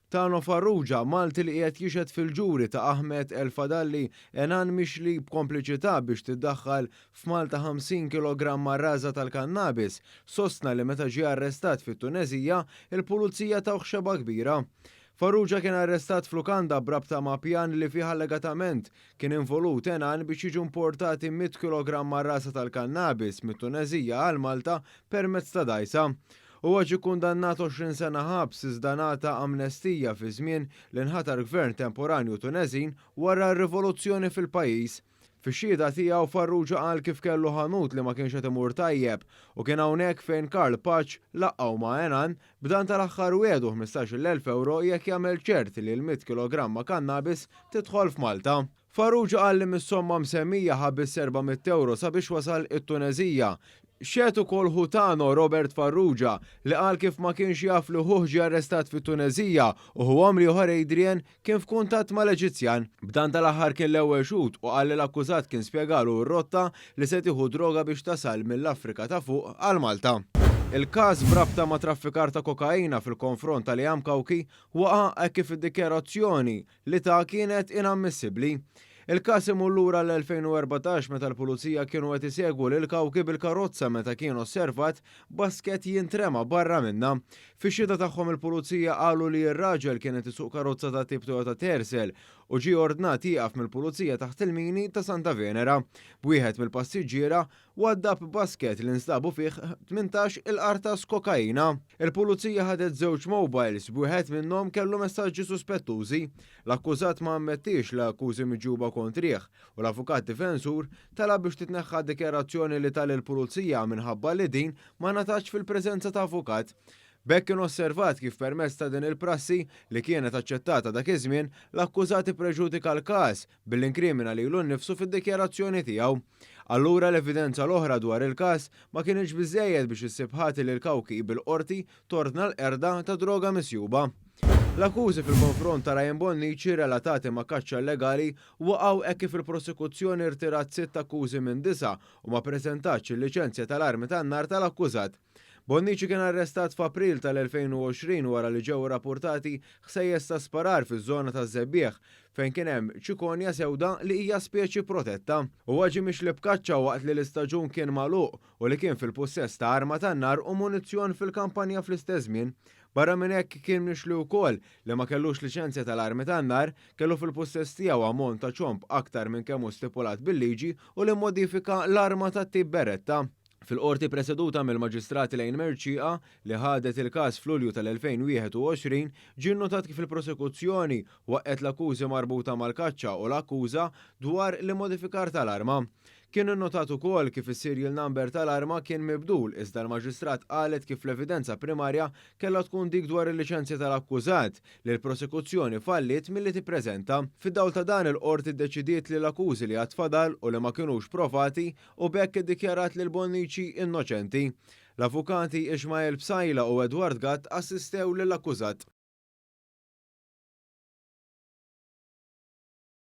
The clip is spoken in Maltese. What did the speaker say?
Tano Farrugia, Malti li qiegħed jixhed fil-ġuri ta' Ahmed El Fadalli Enan mixli b'kompliċità biex tiddaħħal f'Malta 50 kilogramma raża tal-kannabis, sostna li meta ġie arrestat fit-Tuneżija, il-pulizija tawh xeba kbira. Farrugia kien arrestat f'lukanda b'rabta ma' pjan li fih allegatament kien involut Enan biex jiġu importati 100 kilogramma rasa tal-kannabis mit-Tuneżija għal Malta permezz ta' dgħajsa. Huwa ġie kundannat 20 sena ħabs iżda ngħata amnestija fi żmien li nħatar gvern temporanju Tuneżin wara r-rivoluzzjoni fil-pajjiż. Fix-xhieda tiegħu, Farrugia qal kif kellu ħanut li ma kienx qed imur tajjeb u kien hawnhekk fejn Karl Pace laqqgħu ma' Enan, b'dan tal-aħħar wiegħdu 15,000 euro jekk jagħmel ċert li l-100 kilogramma kannabis tidħol f'Malta. Farrugia qal li mis-somma msemmija ħa biss 400 euro sabiex wasal it-Tuneżija. Xehed ukoll ħu Tano, Robert Farrugia, li qal kif ma kienx jaf li ħuh ġie arrestat fit-Tuneżija u ħuhom l-ieħor Adrian kien f'kuntatt mal-Eġizzjan. B'dan tal-aħħar kien l-ewwel xhud u qal li l-akkużat kien spjegalu r-rotta li se tieħu droga biex tasal mill-Afrika ta' Fuq għal Malta. Il-każ b'rabta ma' traffikar ta' kokaina fil-konfront ta' Liam Cauchi waqa' hekk kif id-dikjarazzjoni li ta kienet inammissibbli. Il-każ imur lura l-2014 meta l-pulizija kienu qed isegwu lil Cauchi bil-karozza meta kien osservat basket jintrema barra minnha. Fix-xhieda tagħhom, il-pulizija qalu li r-raġel kien qed isuq karozza ta' tip Toyota Tercel u ġie ordnat jieqaf mill-pulizija taħt il-mini ta' Santa Venera. B'wieħed mill-passiġġiera waddab basket li nstabu fih 18 il-qartas kokaina. Il-pulizija ħadet żewġ mobiles, b'wieħed minnhom kellu messaġġi suspettużi. L-akkużat ma ammettix l-akkużi miġjuba kontrih u l-avukat difensur talab biex titneħħa dikjarazzjoni li ta lill-pulizija minħabba li din ma ngħatatx fil-preżenza ta' avukat. B'hekk kien osservat kif permezz ta' din il-prassi li kienet aċċettata dak iż-żmien, l-akkużat ippreġudika l-każ billi inkrimina lilu nnifsu fid-dikjarazzjoni tiegħu. Allura l-evidenza l-oħra dwar il-każ ma kienx biżejjed biex issib ħati lil Cauchi, bil-qorti tordna l-qerda ta' droga misjuba. L-akkużi fil-konfront ta' Ryan Bonnici relatati ma' kaċċa illegali waqgħu hekk kif il-prosekuzzjoni rtirat sitt akkużi minn disa' u ma preżentatx il-liċenzja tal-armi tan-nar tal-akkużat. Bonnici kien arrestat f'April tal-2020 wara li ġew rapportati ħsejjes ta' sparar fiż-żona ta' Żebbiegħ fejn kien hemm ċikonja sewda li hija speċi protetta. Huwa ġie mixli b'kaċċa waqt li l-istaġun kien magħluq u li kien fil-pussess ta' arma tan-nar u munizzjon fil-kampanja fl-istess żmien. Barra minn hekk kien mixli wkoll li ma kellux liċenzja tal-armi tan-nar, kellu fil-pussess tiegħu ammont ta' ċomb aktar minn kemm hu stipulat bil-liġi u li modifika l-arma tat-tip Beretta. Fil-qorti preseduta mill-Maġistrat Elaine Mercieca, li ħadet il-każ f'Lulju tal-2021, ġie nnotat kif il-prosekuzzjoni waqqgħet l-akkużi marbuta mal-kaċċa u l-akkuża dwar l-immodifikar tal-arma. Kien innotat ukoll kif is-serial number tal-arma kien mibdul, iżda l-Maġistrat qalet kif l-evidenza primarja kellha tkun dik dwar il-liċenzja tal-akkużat li l-prosekuzzjoni falliet milli tippreżenta. Fid-dawl ta' dan, il-qorti ddeċidiet li l-akkużi li għad fadal u li ma kinux provati u b'hekk iddikjarat lil Bonnici innoċenti. L-avukati Ishmael Psaila u Edward Gatt assistew lill-akkużat.